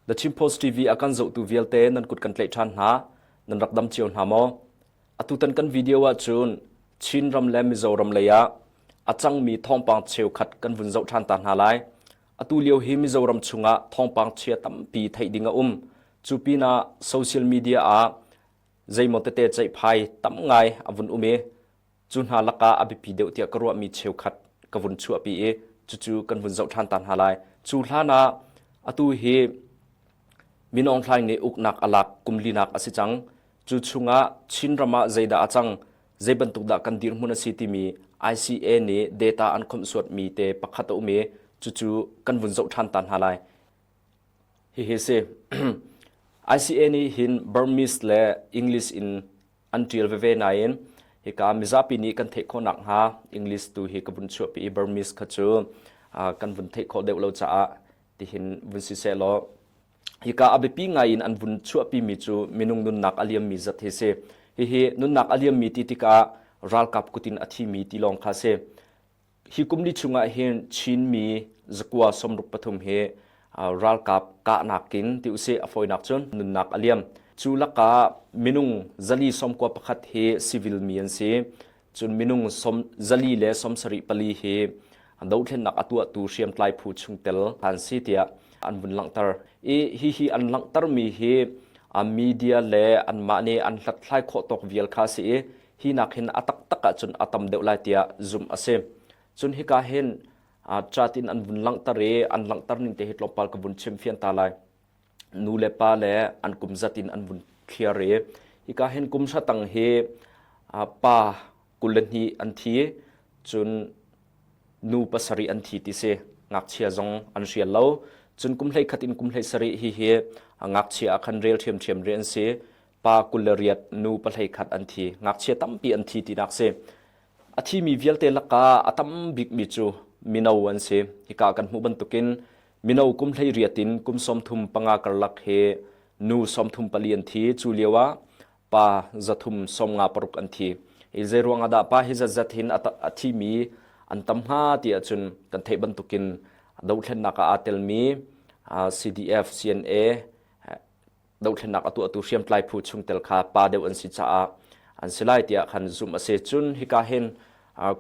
The Chin Post TV a kan zohtu vialte nan kut kan tlaih ṭhan hna. Nan rak dam cio hna maw? Atutan kan video ahcun Chinram le Mizoram lei ah a cangmi thawngpang cheukhat kan vun zoh ṭhan ta hna lai. Atu lio hi Mizoram chungah thawngpang chia tampi theih ding a um. Cu pinah social media ah zeimaw tete ceihphai tam ngai a vun um i Cu hna lakah a biapi deuh tiah ka ruahmi cheukhat ka vun chuahpi i cucu kan vun zoh ṭhan ta hna lai. Cu hlan ah atu hi Min Aung Hlaing nih uknak a lak kum linak a si cang. Cu chungah Chinram ah zeidah a cang, zei bantuk dah kan dirhmun a si timi ICA nih data an khawmhsuatmi te pakhat a um i cucu kan vun zoh ṭhan ta hna lai. Hihi si. ICA nih hin Burmese le English in an ṭial veve nain hika mizapi nih kan theih khawh nakhnga English tu hi ka vun chuahpi i Burmese kha cu kan vun theih khawh deuh lo caah tihin vun si seh law hika a biapi ngai in an vun chuahpi mi cu minung nunnak a liammi zat hi si. Hihi nunnak a liammi ti tikah ralkap kut in a thimi ti lawng kha si. Hi kum li chungah hin Chinmi zakua 63 hi ralkap kahnak in ti usih a fawinak cun nunnak a liam. Cu lakah minung zali 91 hi civil mi an si. Cun minung zali le 74 hi dothlennak a tuahtu hriamtlai phu chungtel an si tiah an vun langhter. I hihi an langhtermi hi media le anmah nih an hlathlai khawh tawk vial kha a si i hi nak hin a taktak ahcun a tam deuh lai tiah zumh a si. Cun hika hin chat in an vun langhter i an langhter ning te hi tlawmpal ka vun chim fian ta lai. Nu le pa le an kum zat in an vun thliar i hika hin kum hratang hi pa 22 an thi cun nu pasarih an thi ti si ngakchia zong an hrial lo cun kum 11 in kum 17 hi hi ngakchia ah khan rel ṭhiamṭhiam ri an si pa 28 nu 11 an thi ngakchia tampi an thi tinak si a thimi vialte lakah a tam bikmi cu mino an si hika kan hmuh bantukin mino kum 18 in kum 35 karlak hi nu 34 an thi cu lio ah pa 356 an thi i zei ruang ah dah pa hi zatzat hin a thimi an tam hnga ti ahcun kan theih bantukin dothlennak ah aa telmi CDF CNA dothlennak a tuahtu hriamtlai phu chungtel kha pa deuh an si caah an si lai tiah khan zumh a si. Cun hika hin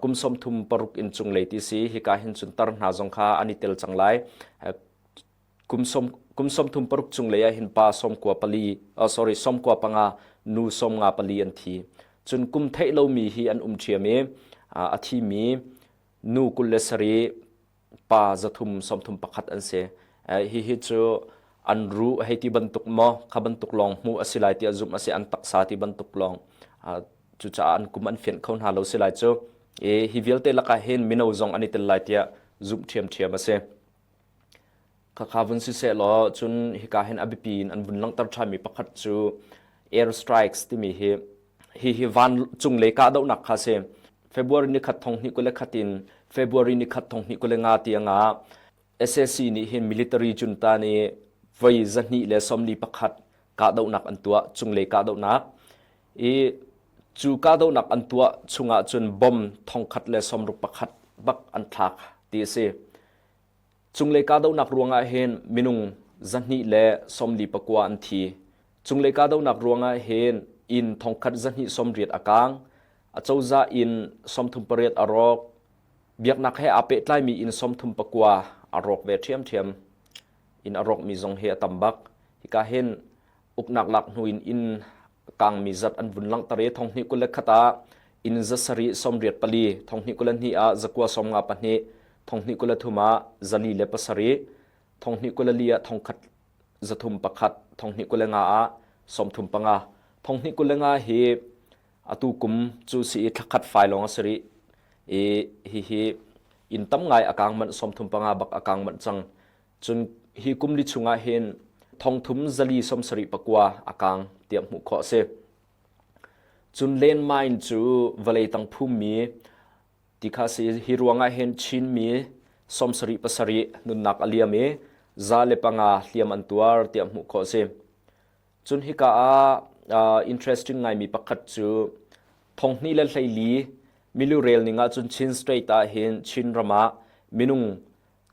kum 36 in cunglei ti si hika hin cun tar hna zong kha an i tel cang lai. Kum som kum 36 cunglei ah hin pa 94 sorry 95 nu 54 an thi. Cun kum theih lomi hi an um ṭhiam i a thimi nu 27 pa 331 an si. Hihi cu an ruh hei ti bantuk maw kha bantuk lawng hmuh a si lai tiah zumh a si an taksa ti bantuk lawng cucaah an kum an fianh kho hna lo si lai cu i hi vialte lakah hin mino zong an i tel lai tiah zumh ṭhiamṭhiam a si. Khakha vun si seh law cun hika hin a biapi in an vun langhter ṭhanmi pakhat cu air strikes timi hi hihi van cunglei kahdohnak kha a si. February ni khat thong hnih 21 in February ni khat thong hnih 25 tiangah SAC nih hin military junta nih voi 241 kahdohnak an tuah cunglei kahdohnak i cu kahdohnak an tuah chungah cun bom 1061 bak an thlak ti a si. Cunglei kahdohnak ruangah hin minung 249 an thi. Cunglei kahdohnak ruangah hin inn 1280 a kaang. Acozah inn 38 a rawk. Biaknak he aa pehtlaimi inn 39 a rawk ve ṭhiamṭhiam. Inn a rawkmi zong hi a tam bak. Hika hin uknak lak hnu in inn kangmi zat an vun langhter i 2021 ah inn 784, 2022 ah 952, 2023 ah 407, 2024 ah 1,301, 2025 ah 35. 2025 hi atu kum cu si i thlakhat fai lawng a si rih i hihi inn tam ngai a kang manh 35 bak a kang manh cang. Cun hi kum li chungah hin thongthum zali 74 a kang tiah hmuh khawh a si. Cun landmine cu vawlei tang phummi ti kha si hi ruangah hin Chinmi 77 nunnak a liam i 105 hliam an tuar tiah hmuh khawh a si. Cun hika ah uh, interesting ngaimi pakhat cu thonghnih le hleili milu rel ning ahcun Chin State ah hin Chin ram ah minung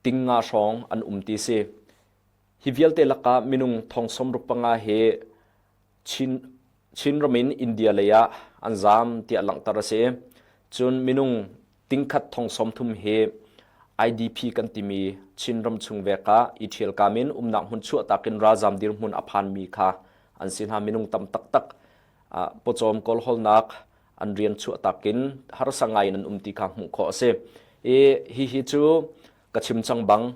ting nga hrawng an um ti si. Hi vialte lakah minung thong 65 hi Chin, Chinram in India lei ah an zaam tiah langhter a si. Cun minung tingkhat thong 30 hi IDP kan timi Chinram chung vek ah i ṭhialkam in umnak hmun chuahtak in ralzaam dirhmun a phanmi kha an si hna minung tam taktak pawcawm kawlhawlnak an rian chuahtak in harsa ngai in an um ti kha hmuh khawh a si. I hihi cu ka chim cang bang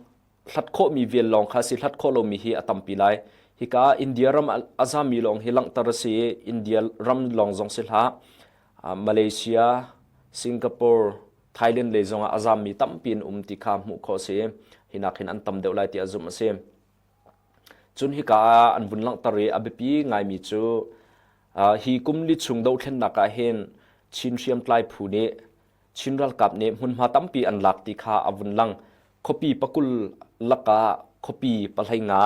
hlat khawhmi vial lawng kha si hlat khawh lomi hi a tampi lai. Hika India ram a zami lawng hi langhter a si i India ram lawng zong si hlah. Malaysia, Singapore, Thailand lei zongah a zammi tampi an um ti kha hmuh khawh a si. Hi nak hin an tam deuh lai tiah zumh a si. Cun hika ah an vun langhter i a biapi ngaimi cu hi kum li chung dohthlennak ah hin Chin hriamtlai phu nih Chin ralkap nih hmunhma tampi an lak ti kha a vun lang. Khuapi pakul lakah khuapi pahleinga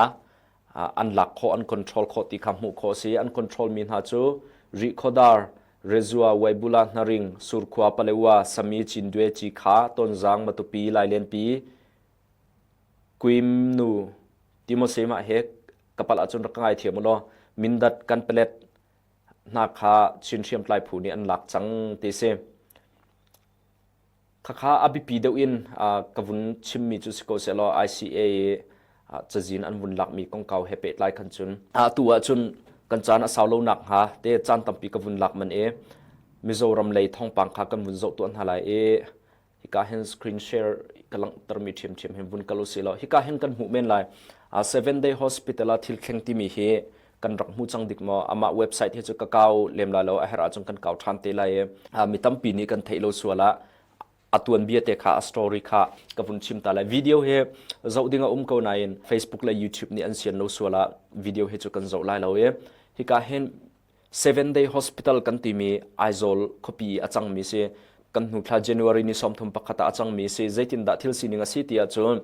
an lak khawh, an control khawh ti kha hmuh khawh a si. An control mi hna cu Rihkhawdar, Rezua, Waibula, Hnaring, Surkhua, Palewa, Sami, Cindwe, Cikha, Tonzang, Matupi, Lailenpi, Kuimnu, Timose mah he kapal ahcun rak ka ngaithiam u law Mindat, Kanpelet hna kha Chin hriamtlai phu nih an lak cang ti si. Khakha a biapi deuh in ka vun chimmi cu si ko sehlaw ICA i cazin an vun lakmi kongkau he pehtlai khan cun atu ahcun kan caan a sau lo nak hnga te caan tampi ka vun lak man i Mizoram lei thawngpang kha kan vun zoh tuah hna lai i hika hin screen share ka langhtermi ṭhiamṭhiam hin vun kal usih law hika hin kan hmuh men lai. Seven Day Hospital ah thil thleng timi hi kan rak hmu cang dik maw? Amah website hi cu ka kau lem lai lo, a herh ahcun kan kau ṭhan te lai i mi tampi nih kan theih lo sual ah a tuanbia te kha a story kha ka vun chim ta lai. Video hi zoh ding a um ko nain Facebook le YouTube nih an sian lo sual ah video hi cu kan zoh lai lo i hika hin Seven Day Hospital kan timi Aizawl khuapi a cangmi si. Kan hnu thla January ni 31 ah a cangmi si. Zeitindah thil sining a si ti ahcun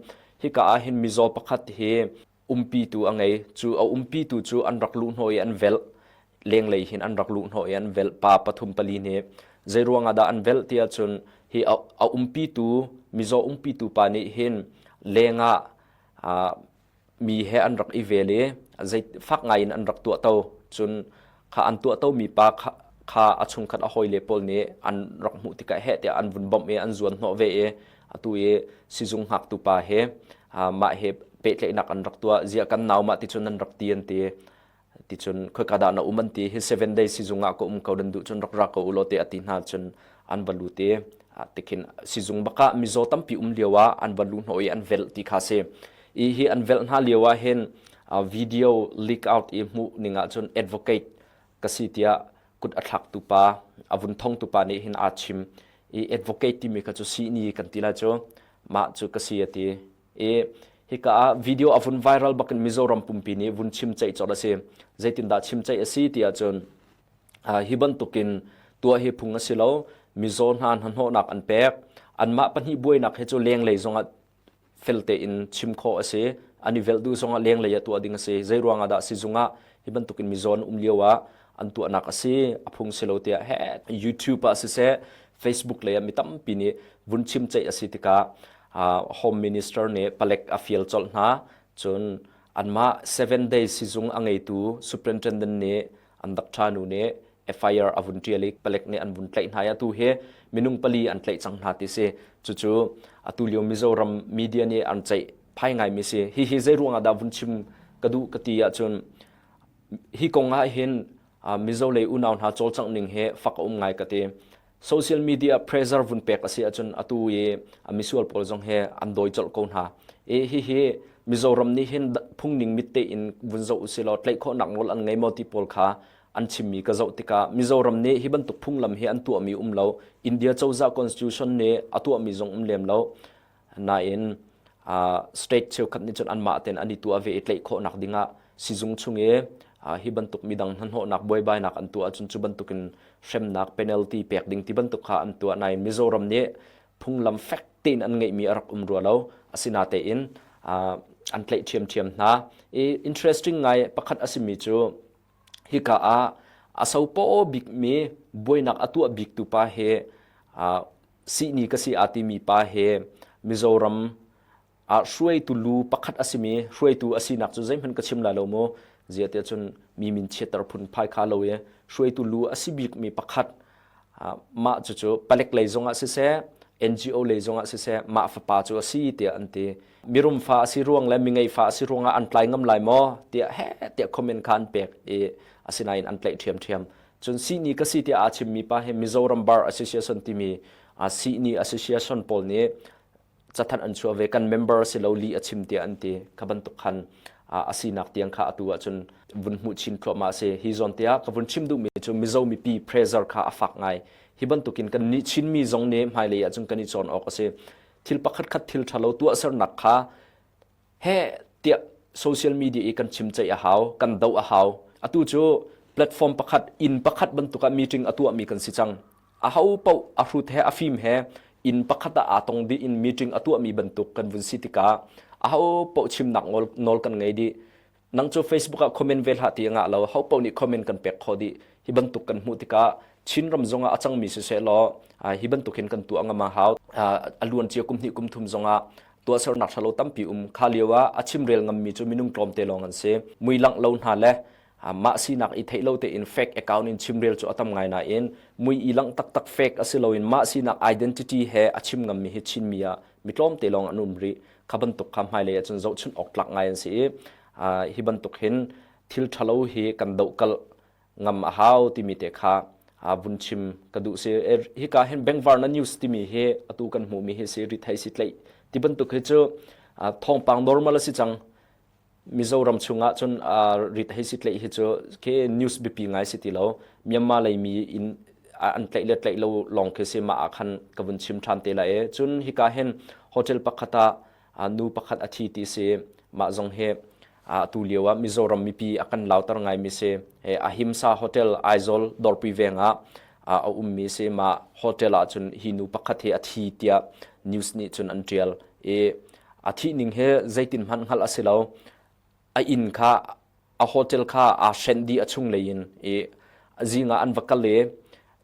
hika ah hin mizaw pakhat hi umpitu a ngei. Cu a umpitu cu an rak luh hnawh i an velh. Lenglei hin an rak luh hnawh i an velh pa pathum pali nih. Zei ruangah dah an velh ti ahcun hi a umpitu mizaw umpitu pa nih hin lengah mi he an rak i vel i zei fak ngai in an rak tuahto cun kha an tuahto mi pa kha, kha a chungkhat a hawile pawl nih an rak hmuh tikah heh tiah an vun bawmh i an zuan hnawh ve i atu i sizung hngaktu pa he mah he pehtlaihnak an rak tuah ziah kan nau mah ti cun an rak ti an ti Ticun khoika dah na um an ti hi seven days sizung ah ka um ko nan duh cun rak ra ko u law te a ti hna cun an va lut i tikhin sizung bak ah mizaw tampi um lio ah an va lu hnawh i an velh ti kha si. I hi an velh hna lio ah hin video leak out i hmuh ning ah cun advocate ka si tiah kut a thlaktu pa a vun thongtu pa nih hin aa chim i advocate timi kha cu sihni kan ti lai cu mah cu ka si a ti I hika ah video a vun viral bakin Mizoram pumpi nih vun chim ceih colh a si. Zeitindah chim ceih a si ti ahcun hi bantukin tuah hi phung a si lo. Mizaw hna hnahnawhnak an pek. Anmah pahnih buainak hi cu lenglei zongah fel tein chim khawh a si. An i velh duh zongah lenglei ah tuah ding a si. Zei ruangah dah sizung ah hi bantukin mizaw an um lio ah an tuahnak a si. A phung si lo tiah he YouTube ah siseh Facebook lei ah mi tampi nih vun chim ceih a si tikah Home Minister nih palek a fial colh hna. Cun anmah seven days sizung a ngeitu superintendent nih an doctor nu nih FIR a vun ṭial i palek nih an vun tlaih hna i atu hi minung pali an tlaih cang hna ti si. Cucu atu lio Mizoram media nih an ceih phai ngaimi si. Hihi zei ruangah dah vun chim ka duh ka ti ahcun hi kong ah hin Mizo lei unau hna cawlcangh ning hi fak a um ngai ka ti. Social media pressure vun pek a si ahcun atu i a misual pawl zong hi an dawi colh ko hna. I hihi Mizoram nih hin phungning mit tein vun zoh usih law tlaih khawhnak nawl an ngei maw ti pawl kha an chimmi ka zoh tikah Mizoram nih hi bantuk phunglam hi an tuahmi um lo. India cozah constitution nih a tuahmi zong um lem lo. Nain state cheukhat nih cun anmah tein an i tuah ve i tlaih khawhnak dingah sizung chung i hi bantuk midang hnahnawhnak buaibainak an tuah ahcun cu bantukin hremnak penalty pek ding ti bantuk kha an tuah nain Mizoram nih phunglam fek tein an ngeihmi a rak um rua lo asinatein an tlaih ṭhiamṭhiam hna i interesting ngai pakhat a simi cu hika ah a sopaw bikmi buainak a tuah biktu pa hi sihni ka si aa timi pa hi Mizoram. Hruaitu lu pakhat a simi hruaitu a sinak cu zeihmanh ka chim lai lo mu. Ziah tiah cun mi min chiatter phun phai kha lo i hruaitu lu a si bikmi pakhat mah cucu palek lei zongah siseh NGO lei zongah siseh mah fapa cu a si tiah an ti. Mirum fa a si ruang le mingei fa a si ruangah an tlai ngam lai maw tiah heh tiah comment kha an pek i asinain an tlaih ṭhiamṭhiam. Cun sihni ka si tiah aa chimmi pa hi Mizoram Bar Association timi sihni association pawl nih cathanh an chuah ve kan member si lo li a chim tiah an ti kha bantuk khan a sinak tiang kha atu ahcun vun hmuh chin thluahmah a si hi zawn tiah ka vun chim duhmi cu Mizo mipi pressure kha a fak ngai hi bantukin kan nih Chinmi zong nih hmailei ahcun kan i cawn awk a si thil pakhat khat thil ṭhalo tuahsernak kha he tiah social media i kan chim ceih a hau kan doh a hau atu cu platform pakhat inn pakhat bantuk ah meeting a tuahmi kan si cang a ho paoh a hrut he a fim he inn pakhat ah aa tong dih in meeting a tuahmi bantuk kan vun si tikah a ho paoh chimnak nawl kan ngei dih nang cu Facebook ah comment ve hlah ti a ngah lo ho paoh nih comment kan pek khawh dih hi bantuk kan hmuh tikah Chinram zongah a cangmi siseh law hi bantuk hin kan tuah ngam a hau a luan cia kum hnih kum thum zongah tuahsernak ṭhalo tampi um kha lio ah a chimrel ngammi cu minung tlawmte lawng an si mui langh lo hna le mah sinak i theih lo tein fake account in chimrel cu a tam ngai nain mui i langh taktak fake a si loin mah sinak identity he a chim ngammi hi Chinmi ah mi tlawmte lawng an um rih kha bantuk kha hmailei ahcun zohchunh awk tlak ngai an si i hi bantuk hin thil ṭhalo hi kan dohkalh ngam a hau timi te kha vun chim ka duh si hika hin Bengvarna news timi hi atu kan hmuhmi hi si rithei si tleih ti bantuk hi cu thawngpang normal a si cang Mizoram chungah cun rit hei si tleih hi cu khi news biapi ngai si ti lo Myanmar lei mi in an tlaih le tlaih lo lawng khi si mah ah khan ka vun chim ṭhan te lai i cun hika hin hotel pakhat ah nu pakhat a thi ti si mah zong hi atu lio ah Mizoram mipi a kan lauter ngaimi si Ahimsa Hotel Aizawl Dawrpui veng ah a ummi si mah hotel ah cun hi nu pakhat hi a thi tiah news nih cun an ṭial i a thih ning hi zeitin hmanh hngalh a si lo a inn kha a hotel kha aa hrenh dih a chunglei in i zing ah an va kal i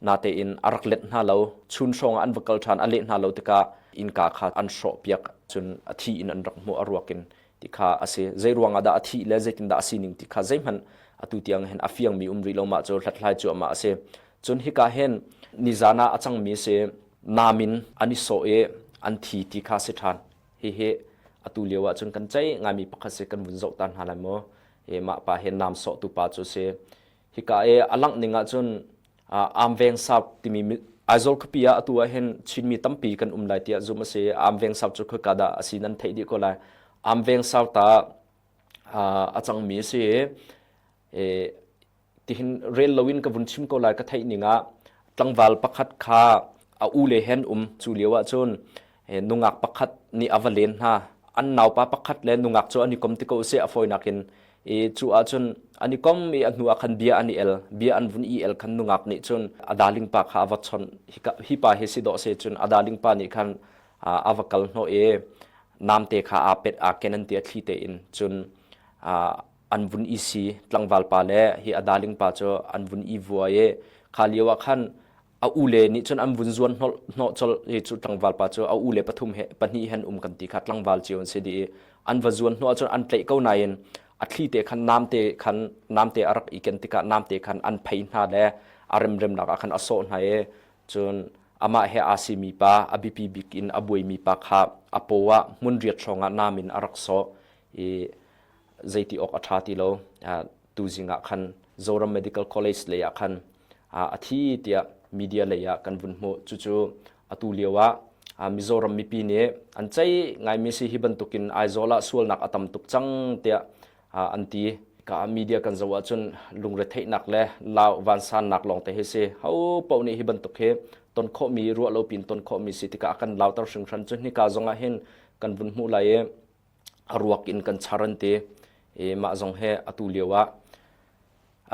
natein a rak let hna lo chun hrawng ah an va kal ṭhan a leh hna lo tikah innka kha an hrawh piak cun a thi in an rak hmuh a ruak in ti kha a si zei ruang ah dah a thih le zeitindah a sining ti kha zeihmanh atu tiang hin a fiangmi um rih lo mah cu hlathlai cuahmah a si cun hika hin nizan ah a cangmi si namin an i sawh i an thi ti kha si ṭhan hihi atu lio ah cun kan ceih ngaimi pakhat si kan vun zoh ta hna lai maw hi mah pa hi nam sawhtu pa cu si hika i a langh ning ah cun Amveng South timi Aizawl khuapi ah atu ah hin Chinmi tampi kan um lai tiah zumh a si Amveng South cu khoika dah a si nan theih dih ko lai Amveng South ah a cangmi a si i tihin rel loin ka vun chim ko lai ka theih ning ah tlangval pakhat kha a u le hen um cu lio ah cun nungak pakhat nih a va len hna an naupa pakhat le nungak cu an i kom ti ko seh a fawinak in i cu ah cun an i kom i a hnu ah khan bia an i el bia an vun i el khan nungak nih cun a darling pa kha a va chawnh hi pa hi si dawh se cun a darling pa nih khan a va kal hnawh i namte kha aa pet aa ken an ti a thli tein cun an vun i si tlangval pa le hi a darling pa cu an vun i vua i kha lio ah khan a u le nih cun an vun zuan hnawh colh i cu tlangval pa cu a u le pathum he pahnih hen um kan ti kha tlangval cio an si dih i an va zuan hnawh cun an tlaih ko nain a thli te khan namte khan namte a rak i ken tikah namte khan an phei hna le a remremnak ah khan a sawh hna i cun amah he aa simi pa a biapi bik in a buaimi pa kha a paw ah hmun riat hrawng ah nam in a rak sawh i zeiti awk a ṭha ti lo tuzing ah khan Zoram Medical College lei ah khan a thi tiah media lei ah kan vun hmuh cucu atu lio ah Mizoram mipi nih an ceih ngaimi si hi bantukin Aizawl ah sualnak a tam tuk cang tiah an ti ka media kan zoh ahcun lungretheihnak le lau vansannak lawngte hi si ho paoh nih hi bantuk hi ton khawhmi ruah lo pin ton khawhmi si tikah a kan lauter hringhran cu hnika zong ah hin kan vun hmuh lai i a ruak in kan char an ti i mah zong he atu lio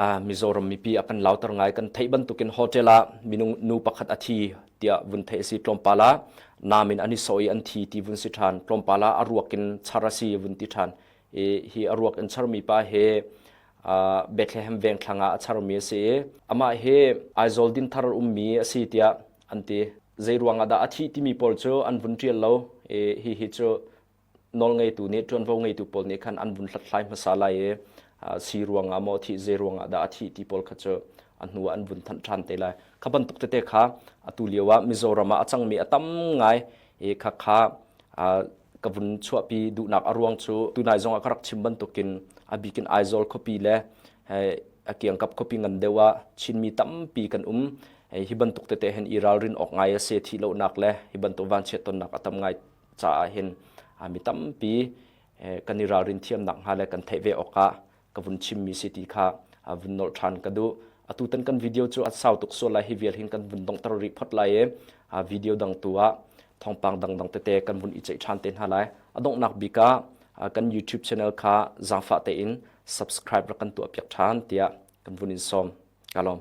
ah Mizoram mipi a kan lauter ngai kan theih bantukin hotel ah minung nu pakhat a thi tiah vun theih a si tlawmpal ah nam in an i sawh i an thi ti vun si ṭhan tlawmpal ah a ruak in char a si vun ti ṭhan i hi a ruak in charmi pa hi Bethlehem vengthlang ah a charmi a si i amah hi Aizawl dinthar ummi a si tiah an ti zei ruangah dah a thih timi pawl cu an vun ṭial lo i hi hi cu. Nawlngeitu nih ṭuanvo ngeitu pawl nih khan an vun hlathlai hmasa lai i si ruangah maw thih zei ruangah dah a thih ti pawl kha cu a hnu ah an vun thanh ṭhan te lai. Kha bantuk tete kha atu lio ah Mizoram ah a cangmi a tam ngai i kha kha ka vun chuahpi duhnak a ruang cu tunai zong ah ka rak chim bantukin a bikin Aizawl khuapi le a kiangkap khuapi ngan deuh ah Chinmi tampi kan um. Hi bantuk tete hin i ralrin awk ngai a si thih lonak le hi bantuk vanchiat tonnak a tam ngai caah hin mi tampi kan i ralrin thiamnak hnga le kan theih ve awkah ka vun chimmi si ti kha vun nolh ṭhan ka duh. Atutan kan video cu a sau tuk sual lai hi vial hin kan vun donghter rih phot lai i video dang tu ah thawngpang dangdang tete kan vun i ceih ṭhan te hna lai. A donghnak bik ah kan YouTube channel kha zaangfah tein subscribe rak kan tuah piak ṭhan tiah kan vun in sawm. Ka lawm.